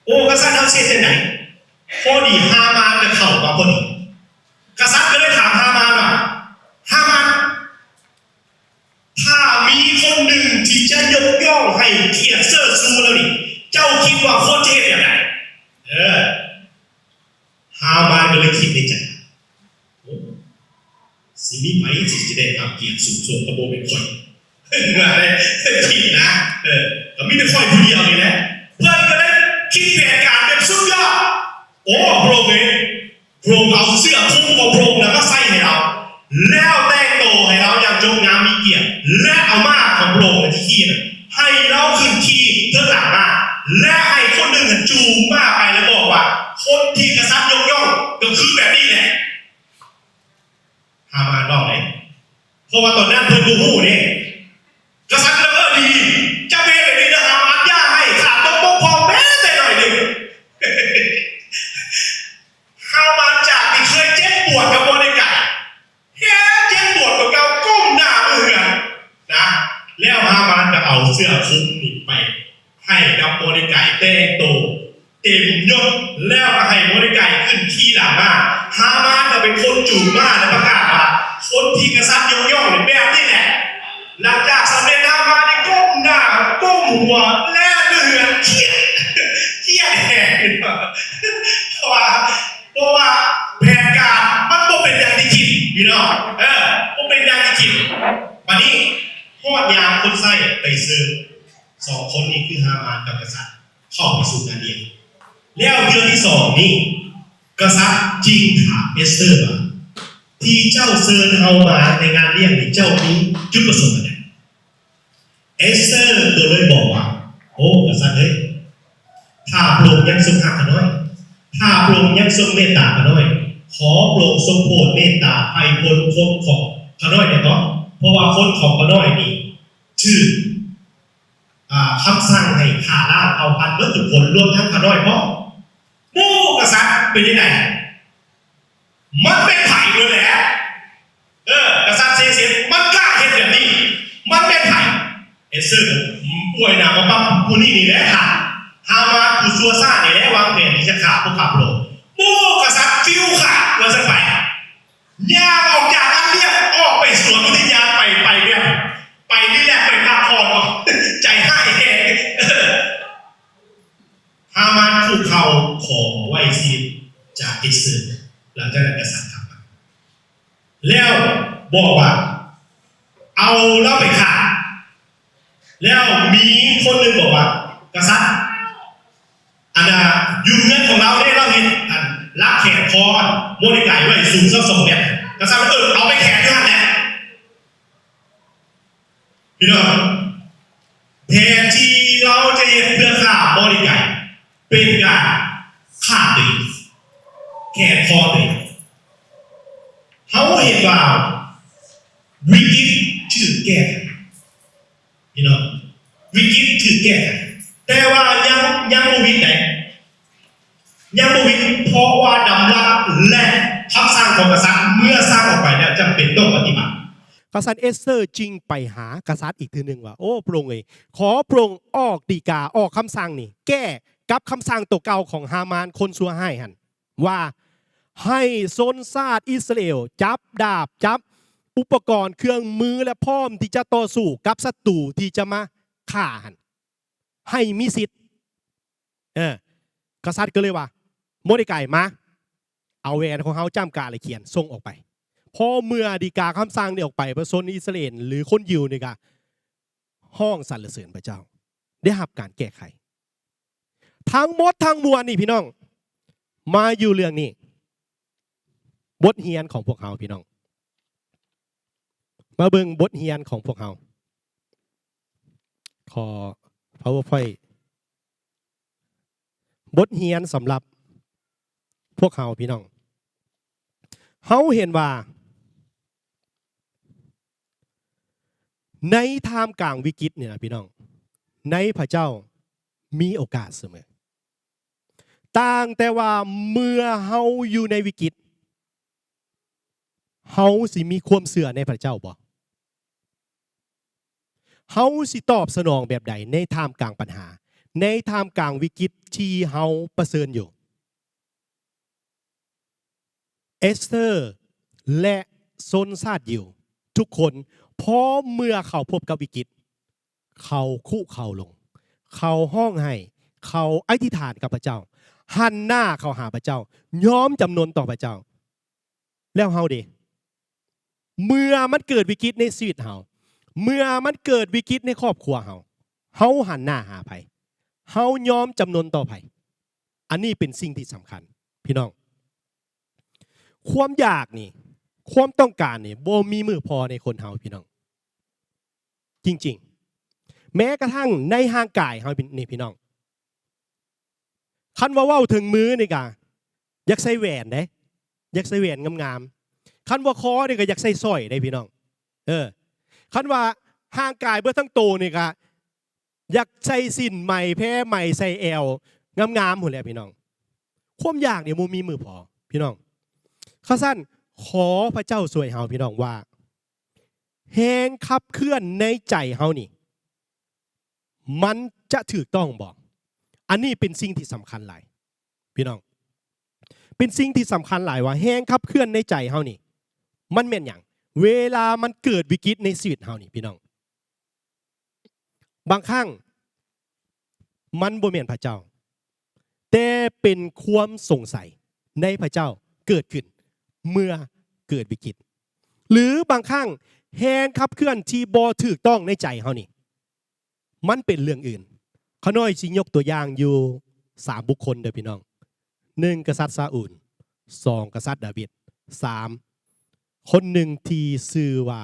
ໂອ້ ກະສັດ ເຮົາຊິເຮັດຈັ່ງໃດ? ພໍດີຮາມານກໍເຂົ້າມາພໍດີ. ກະສັດກໍເລີຍຖາມຮາມານວ່າ ຮາມານ ຖ້າມີຄົນໜຶ່ງທີ່ຈະຍົກຍ້ອງໃຫ້ກຽດເຊີດຊູລາວນີ້ ເຈົ້າຄິດວ່າຄວນຈະເຮັດແບບໃດ? ເອີ ຮາມານກໍເລີຍຄິດໃນໃຈ ໂອ້ ຊິມີໃຜທີ່ຈະໄດ້ຮັບກຽດສູງສົ່ງກໍບໍ່ແມ່ນຂ້ອຍ ຄິດນະ ເອີ ກໍມີແຕ່ຂ້ອຍຜູ້ດຽວນີ້ແຫຼະ. ເພິ່ນກໍເລີຍຄິດແຜນການແບບສຸດຍອດ. ໂອ້ ພະອົງເອີຍ ພະອົງເອົາເສື້ອຄຸມຂອງພະອົງນະມາໃສ່ໃຫ້ລາວ ແລ້ວແຕ່ງໂຕໃຫ້ລາວຢ່າງຈົບງາມມີກຽດ ແລະ ເອົາມ້າຂອງພະອົງທີ່ຂີ່ນະ ໃຫ້ລາວຂຶ້ນຂີ່ເທິງຫຼັງມ້າ ແລະ ໃຫ້ຄົນໜຶ່ງຫັ້ນຈູງມ້າໄປ ແລ້ວບອກວ່າ ຄົນທີ່ກະສັດຍົກຍ້ອງກໍຄືແບບນີ້ແຫຼະ. ຮາມານເວົ້າເດ້ ເພາະວ່າຕອນນັ້ນເພິ່ນບໍ່ຮູ້ເດ້. ກະສັດກໍເລີຍ ເອີ ດີ ເຈົ້າເຮັດແບບນີ້ເດີ ຮາມານ ຢ່າໃຫ້ຂາດຕົກບົກຜ່ອງແມ້ແຕ່ໜ້ອຍໜຶ່ງ. ຮາມານຈາກທີ່ເຄີຍເຈັບປວດກັບມໍເດກາຍ ແຮງເຈັບປວດກວ່າເກົ່າ ກົ້ມໜ້າເມືອເຮືອນນະ. ແລ້ວຮາມານກໍເອົາເສື້ອຄຸມນີ້ໄປໃຫ້ກັບມໍເດກາຍແຕ່ງໂຕ ເຕັມຍົດ ແລ້ວກໍໃຫ້ມໍເດກາຍຂຶ້ນຂີ່ຫຼັງມ້າ. ຮາມານກໍເປັນຄົນຈູງມ້າ ແລະ ປະກາດວ່າ ຄົນທີ່ກະສັດຍົກຍ້ອງນີ້ແບບນີ້ແຫຼະ. ຫຼັງຈາກສຳເລັດ ຮາມານນີ້ກົ້ມໜ້າ ກົ້ມຫົວ ແລ່ນເຮືອນ ຄຽດ ຄຽດແຮງ ເພາະວ່າ ເພາະວ່າແຜນການມັນບໍ່ເປັນຢ່າງທີ່ຄິດ ພີ່ນ້ອງ ເອີ ບໍ່ເປັນຢ່າງທີ່ຄິດ. ບັດນີ້ຮອດຍາມຄົນໃຊ້ໄປເຊີນ ສອງຄົນນີ້ຄືຮາມານກັບກະສັດ ເຂົ້າໄປສູ່ງານລ້ຽງ. ແລ້ວເທື່ອທີສອງນີ້ ກະສັດຈຶ່ງຖາມເອສເຕີວ່າ ທີ່ເຈົ້າເຊີນເຮົາມາໃນງານລ້ຽງນີ້ ເຈົ້າມີຈຸດປະສົງອັນໃດ? ເອສເຕີກໍເລີຍບອກວ່າ ໂອ້ ກະສັດເອີຍ, ຖ້າພະອົງຍັງຊົງຮັກຂ້ານ້ອຍ, ຖ້າພະອົງຍັງຊົງເມດຕາຂ້ານ້ອຍ, ຂໍພະອົງຊົງໂຜດເມດຕາໄພພົ້ນຄົນຂອງຂ້ານ້ອຍແດ່ເນາະ, ເພາະວ່າຄົນຂອງຂ້ານ້ອຍນີ້ຖືກ ອ່າ ຄຳສັ່ງໃຫ້ຂ້າລ້າງເຜົ່າພັນເບິດທຸກຄົນ, ລວມທັງຂ້ານ້ອຍພ້ອມ. ໂອ້ ກະສັດເປັນຈັ່ງໃດ? ມັນເປັນໃຜເບິດແຫຼະ? ເອີ ກະສັດເສຍສິດ ມັນກ້າເຮັດແບບນີ້ ມັນເປັນໃຜ? ເອສເຕີ ອວຍໜາມວ່າ ປັບ ຜູ້ນີ້ນີ້ແຫຼະ ທ່ານ ຮາມານຜູ້ຊົ່ວຊ້ານີ້ແຫຼະ ວາງແຜນທີ່ຈະຂ້າພວກຂ້າພະອົງ. ໂອ້ ກະສັດຟິວຂາດວ່າຊັ້ນໄປ. ຍ່າງອອກຈາກງານລ້ຽງ ອອກໄປສວນອຸທິຍານ ໄປ ໄປແບບ ໄປຣີແລັກ ໄປພັກຜ່ອນ ໃຈຮ້າຍແຮງ. ຮາມານຄຸກເຂົ່າຂໍໄຫວ້ຊີວິດຈາກເອສເຕີ. ຫຼັງຈາກນັ້ນກະສັດກັບມາ ແລ້ວບອກວ່າ ເອົາລາວໄປຂ້າ. ແລ້ວມີຄົນໜຶ່ງບອກວ່າ ກະສັດ ອັນນ່າ ຢູ່ເຮືອນຂອງລາວເດ້ ລາວເຮັດ ອັນ ລັກແຂນຄໍ ໂມເດກາຍໄວ້ສູງຊາວສອງແມັດ. ກະສັດ ເອີ ເອົາໄປແຂນຢູ່ຫັ້ນແຫຼະ. ພີ່ນ້ອງ ແທນທີ່ລາວຈະເຮັດເພື່ອຂ້າໂມເດກາຍ ເປັນການຂ້າຕົວເອງ ແຂນຄໍຕົວເອງ. ເຮົາເຫັນວ່າວິກິດຖືກແກ້ໄຂ ພີ່ນ້ອງ ວິກິດຖືກແກ້ໄຂ ແຕ່ວ່າຍັງ ຍັງບໍ່ວິດໃດ ຍັງບໍ່ວິດ ເພາະວ່າດຳລັດ ແລະ ຄຳສັ່ງຂອງກະສັດເມື່ອສັ່ງອອກໄປແລ້ວ ຈຳເປັນຕ້ອງປະຕິບັດ. ກະສັດເອສເຕີຈຶ່ງໄປຫາກະສັດອີກເທື່ອໜຶ່ງວ່າ ໂອ້ ພະອົງເອີຍ, ຂໍພະອົງອອກດີກາ ອອກຄຳສັ່ງນີ້ ແກ້ກັບຄຳສັ່ງໂຕເກົ່າຂອງຮາມານຄົນຊົ່ວຮ້າຍຫັ້ນ ວ່າໃຫ້ຊົນຊາດອິດສະຣາເອວຈັບດາບ ຈັບອຸປະກອນເຄື່ອງມື ແລະ ພ້ອມທີ່ຈະຕໍ່ສູ້ກັບສັດຕູທີ່ຈະມາຂ້າຫັ້ນ ໃຫ້ມີສິດ. ເອີ ກະສັດກໍເລີຍວ່າ ໂມເດກາຍ ມາ ເອົາແຫວນຂອງເຮົາຈ້ຳກາ ແລະ ຂຽນສົ່ງອອກໄປ. ພໍເມື່ອດີກາຄຳສັ່ງນີ້ອອກໄປ ປະຊາຊົນອິດສະຣາເອວ ຫຼື ຄົນຢິວນີ້ກະຮ້ອງສັນລະເສີນພະເຈົ້າ ໄດ້ຮັບການແກ້ໄຂ. ທັງໝົດທັງມວນນີ້ ພີ່ນ້ອງ ມາຢູ່ເລື່ອງນີ້ ບົດຮຽນຂອງພວກເຮົາ ພີ່ນ້ອງ ມາເບິ່ງບົດຮຽນຂອງພວກເຮົາ. ຂໍ PowerPoint ບົດຮຽນສຳລັບພວກເຮົາ ພີ່ນ້ອງ. ເຮົາເຫັນວ່າ ໃນທ່າມກາງວິກິດນີ້ນະ ພີ່ນ້ອງ, ໃນພະເຈົ້າມີໂອກາດສະເໝີ. ຕ່າງແຕ່ວ່າເມື່ອເຮົາຢູ່ໃນວິກິດ, ເຮົາຊິມີຄວາມເຊື່ອໃນພະເຈົ້າບໍ່? ເຮົາຊິຕອບສະໜອງແບບໃດໃນທ່າມກາງບັນຫາ, ໃນທ່າມກາງວິກິດທີ່ເຮົາປະເຊີນຢູ່? ເອສເຕີ ແລະ ຊົນຊາດຢິວທຸກຄົນ, ພໍເມື່ອເຂົາພົບກັບວິກິດ, ເຂົາຄຸເຂົ່າລົງ, ເຂົາຮ້ອງໄຫ້, ເຂົາອະທິຖານກັບພະເຈົ້າ, ຫັນໜ້າເຂົ້າຫາພະເຈົ້າ, ຍອມຈຳນົນຕໍ່ພະເຈົ້າ. ແລ້ວເຮົາເດ? ເມື່ອມັນເກີດວິກິດໃນຊີວິດເຮົາ, ເມື່ອມັນເກີດວິກິດໃນຄອບຄົວເຮົາ, ເຮົາຫັນໜ້າຫາໃຜ? ເຮົາຍອມຈຳນົນຕໍ່ໃຜ? ອັນນີ້ເປັນສິ່ງທີ່ສຳຄັນ ພີ່ນ້ອງ. ຄວາມຢາກນີ້, ຄວາມຕ້ອງການນີ້ ບໍ່ມີມື້ພໍໃນຄົນເຮົາ ພີ່ນ້ອງ, ຈິງໆ. ແມ້ກະທັ່ງໃນຮ່າງກາຍເຮົານີ້ ພີ່ນ້ອງ, ຄັນວ່າເວົ້າເຖິງມືນີ້ກະຢາກໃສ່ແຫວນເດ້, ຢາກໃສ່ແຫວນງາມໆ. ຄັນວ່າຄໍນີ້ກະຢາກໃສ່ສ້ອຍເດ້ ພີ່ນ້ອງ. ເອີ, ຄັນວ່າຮ່າງກາຍເບິດທັງໂຕນີ້ກະ ຢາກໃສ່ສິ້ນໄໝ ແພໄໝ ໃສ່ແອວງາມໆພຸ້ນແຫຼະ ພີ່ນ້ອງ. ຄວາມຢາກນີ້ບໍ່ມີມື້ພໍ ພີ່ນ້ອງ. ຄັນຊັ້ນ ຂໍພະເຈົ້າຊ່ວຍເຮົາ ພີ່ນ້ອງ, ວ່າແຮງຂັບເຄື່ອນໃນໃຈເຮົານີ້ ມັນຈະຖືກຕ້ອງບໍ່? ອັນນີ້ເປັນສິ່ງທີ່ສຳຄັນຫຼາຍ ພີ່ນ້ອງ, ເປັນສິ່ງທີ່ສຳຄັນຫຼາຍວ່າແຮງຂັບເຄື່ອນໃນໃຈເຮົານີ້ ມັນແມ່ນຫຍັງ? ເວລາມັນເກີດວິກິດໃນຊີວິດເຮົານີ້ ພີ່ນ້ອງ, ບາງຄັ້ງມັນບໍ່ແມ່ນພະເຈົ້າ, ແຕ່ເປັນຄວາມສົງໄສໃນພະເຈົ້າເກີດຂຶ້ນເມື່ອເກີດວິກິດ. ຫຼືບາງຄັ້ງແຮງຂັບເຄື່ອນທີ່ບໍ່ຖືກຕ້ອງໃນໃຈເຮົານີ້ ມັນເປັນເລື່ອງອື່ນ, ຂ້ານ້ອຍຊິຍົກຕົວຢ່າງຢູ່ສາມບຸກຄົນເດີພີ່ນ້ອງ. ໜຶ່ງ ກະສັດຊາອູນ, ສອງ ກະສັດດາວິດ, ສາມ ຄົນໜຶ່ງທີ່ຊື່ວ່າ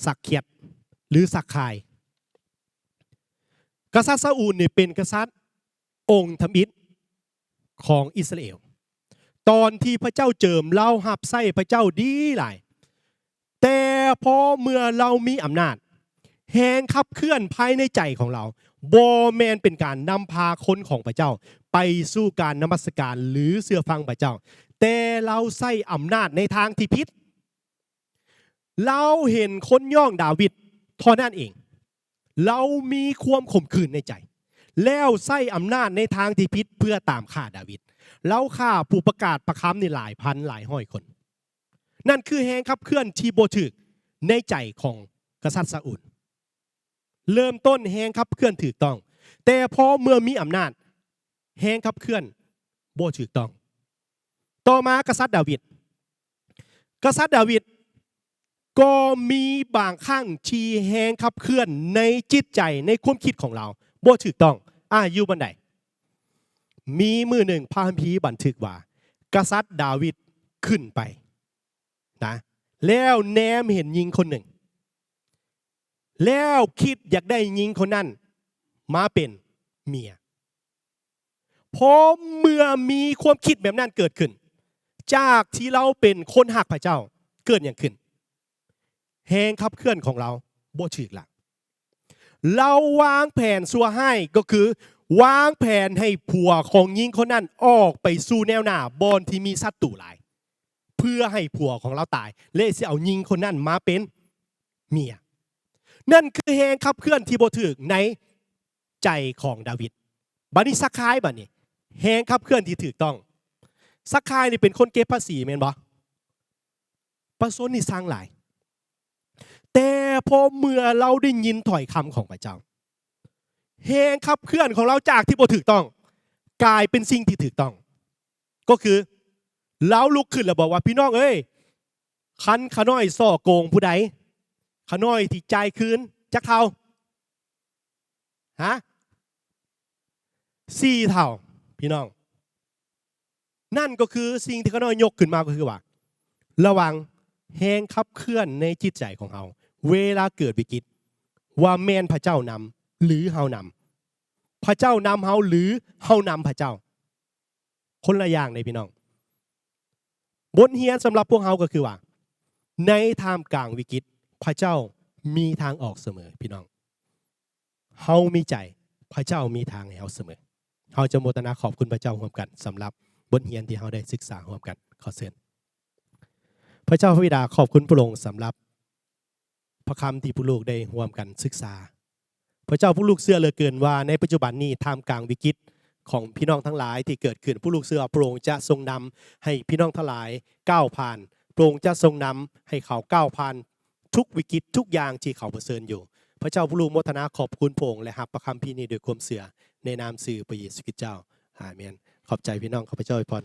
ຊັກຄຽດ ຫຼື ຊັກຄາຍ. ກະສັດຊາອູນນີ້ເປັນກະສັດອົງທຳອິດຂອງອິດສະຣາເອລ. ຕອນທີ່ພະເຈົ້າເຈີມ, ລາວຮັບໃຊ້ພະເຈົ້າດີຫຼາຍ. ແຕ່ພໍເມື່ອລາວມີອຳນາດ, ແຮງຂັບເຄື່ອນພາຍໃນໃຈຂອງລາວບໍ່ແມ່ນເປັນການນຳພາຄົນຂອງພະເຈົ້າໄປສູ່ການນະມັດສະການ ຫຼື ເຊື່ອຟັງພະເຈົ້າ, ແຕ່ລາວໃຊ້ອຳນາດໃນທາງທີ່ຜິດ. ລາວເຫັນຄົນຍ້ອງດາວິດເທົ່ານັ້ນເອງ. ລາວມີຄວາມຂົມຂື່ນໃນໃຈ ແລ້ວໃຊ້ອຳນາດໃນທາງທີ່ຜິດເພື່ອຕາມຂ້າດາວິດ. ລາວຂ້າຜູ້ປະກາດພະຄຳນີ້ຫຼາຍພັນຫຼາຍຮ້ອຍຄົນ. ນັ້ນຄືແຮງຂັບເຄື່ອນທີ່ບໍ່ຖືກໃນໃຈຂອງກະສັດຊາອູນ. ເລີ່ມຕົ້ນແຮງຂັບເຄື່ອນຖືກຕ້ອງ, ແຕ່ພໍເມື່ອມີອຳນາດ, ແຮງຂັບເຄື່ອນບໍ່ຖືກຕ້ອງ. ຕໍ່ມາກະສັດດາວິດ. ກະສັດດາວິດກໍມີບາງຄັ້ງທີ່ແຮງຂັບເຄື່ອນໃນຈິດໃຈ, ໃນຄວາມຄິດຂອງລາວບໍ່ຖືກຕ້ອງ. ອາ ຢູ່ບ່ອນໃດ? ມີມື້ໜຶ່ງພະຄຳພີບັນທຶກວ່າ ກະສັດດາວິດຂຶ້ນໄປນະ, ແລ້ວແນມເຫັນຍິງຄົນໜຶ່ງ, ແລ້ວຄິດຢາກໄດ້ຍິງຄົນນັ້ນມາເປັນເມຍ. ພໍເມື່ອມີຄວາມຄິດແບບນັ້ນເກີດຂຶ້ນ, ຈາກທີ່ລາວເປັນຄົນຮັກພະເຈົ້າ, ເກີດຫຍັງຂຶ້ນ? ແຮງຂັບເຄື່ອນຂອງລາວບໍ່ຖືກລະ. ລາວວາງແຜນຊົ່ວຮ້າຍ, ກໍຄືວາງແຜນໃຫ້ຜົວຂອງຍິງຄົນນັ້ນອອກໄປສູ່ແນວໜ້າບ່ອນທີ່ມີສັດຕູຫຼາຍ, ເພື່ອໃຫ້ຜົວຂອງລາວຕາຍ ແລະ ຊິເອົາຍິງຄົນນັ້ນມາເປັນເມຍ. ນັ້ນຄືແຮງຂັບເຄື່ອນທີ່ບໍ່ຖືກໃນໃຈຂອງດາວິດ. ບາດນີ້ຊັກຄາຍ, ບາດນີ້ແຮງຂັບເຄື່ອນທີ່ຖືກຕ້ອງ. ຊັກຄາຍນີ້ເປັນຄົນເກັບພາສີແມ່ນບໍ່? ປະຊົນນີ້ຊັງຫຼາຍ. ແຕ່ພໍເມື່ອລາວໄດ້ຍິນຖ້ອຍຄຳຂອງພະເຈົ້າ, ແຮງຂັບເຄື່ອນຂອງລາວຈາກທີ່ບໍ່ຖືກຕ້ອງ ກາຍເປັນສິ່ງທີ່ຖືກຕ້ອງ. ກໍຄືລາວລຸກຂຶ້ນແລ້ວບອກວ່າ, ພີ່ນ້ອງເອີຍ, ຄັນຂ້ານ້ອຍສໍ້ໂກງຜູ້ໃດ, ຂ້ານ້ອຍຊິຈ່າຍຄືນຈັກເທົ່າ? ຮະ? ສີ່ເທົ່າ, ພີ່ນ້ອງ. ນັ້ນກໍຄືສິ່ງທີ່ຂ້ານ້ອຍຍົກຂຶ້ນມາກໍຄືວ່າ ລະວັງແຮງຂັບເຄື່ອນໃນຈິດໃຈຂອງເຮົາ ເວລາເກີດວິກິດ ວ່າແມ່ນພະເຈົ້ານຳ ຫຼື ເຮົານຳ. ພະເຈົ້ານຳເຮົາ ຫຼື ເຮົານຳພະເຈົ້າ. ຄົນລະຢ່າງເດ້ພີ່ນ້ອງ. ບົດຮຽນສຳລັບພວກເຮົາກໍຄືວ່າ ໃນທ່າມກາງວິກິດ ພະເຈົ້າມີທາງອອກສະເໝີ ພີ່ນ້ອງ. ເຮົາມີໃຈ, ພະເຈົ້າມີທາງໃຫ້ເຮົາສະເໝີ. ເຮົາຈະໂມທະນາຂອບຄຸນພະເຈົ້າຮ່ວມກັນ ສຳລັບບົດຮຽນທີ່ເຮົາໄດ້ສຶກສາຮ່ວມກັນ. ຂໍເຊີນ. ພະເຈົ້າພະບິດາ, ຂອບຄຸນພະອົງສຳລັບພະຄຳທີ່ພວກລູກໄດ້ຮ່ວມກັນສຶກສາ. ພະເຈົ້າ, ພວກລູກເຊື່ອເຫຼືອເກີນວ່າໃນປັດຈຸບັນນີ້, ທ່າມກາງວິກິດຂອງພີ່ນ້ອງທັງຫຼາຍທີ່ເກີດຂຶ້ນ, ພວກລູກເຊື່ອວ່າພະອົງຈະຊົງນຳໃຫ້ພີ່ນ້ອງທັງຫຼາຍກ້າວຜ່ານ, ພະອົງຈະຊົງນຳໃຫ້ເຂົາກ້າວຜ່ານ ທຸກວິກິດທຸກຢ່າງທີ່ເຂົາປະເຊີນຢູ່. ພະເຈົ້າ, ພວກລູກໂມທະນາຂອບຄຸນພະອົງ ແລະ ຮັບພະຄຳພີນີ້ດ້ວຍຄວາມເຊື່ອ ໃນນາມຊື່ພະເຢຊູຄຣິດເຈົ້າ. ອາເມນ. ຂອບໃຈພີ່ນ້ອງ, ຂໍພະເຈົ້າອວຍພອນ.